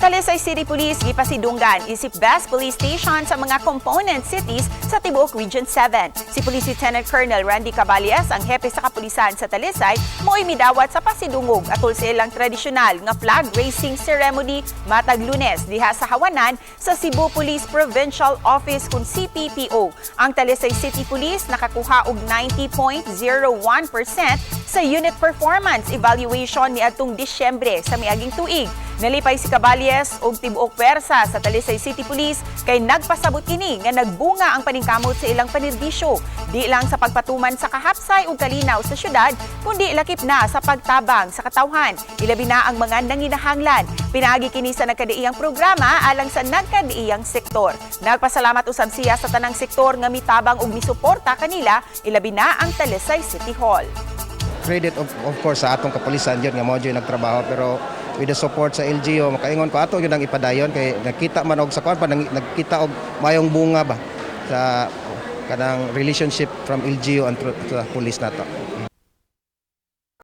Talisay City Police gipasidunggan isip best police station sa mga component cities sa tibuok Region 7. Si Police Lieutenant Colonel Randy Caballes, ang hepe sa kapulisan sa Talisay, mo'y midawat sa pasidungog atol sa ilang tradisyonal nga flag raising ceremony matag Lunes diha sa Hawanan sa Cebu Police Provincial Office kung CPPO. Ang Talisay City Police nakakuha og 90.01% sa unit performance evaluation niadtong Disyembre sa miaging tuig. Nalipay si Caballes og tibuok pwersa sa Talisay City Police kay nagpasabot kini nga nagbunga ang paningkamot sa ilang panerbisyo. Di lang sa pagpatuman sa kahapsay ug kalinaw sa syudad, kundi lakip na sa pagtabang sa katawhan. Ilabi na ang mga nanginahanglan. Pinaagi kini sa nagkadaiyang programa alang sa nagkadaiyang sektor. Nagpasalamat usab siya sa tanang sektor nga mitabang ug misuporta kanila, ilabi na ang Talisay City Hall. Credit of course sa atong kapulisan yun nga mao jud nagtrabaho, pero with the support sa LGU, makaingon ko ato yun ang ipadayon kay nakita man og sa kuan pa nagkita og mayong bunga ba sa kanang relationship from LGU and to the police nato.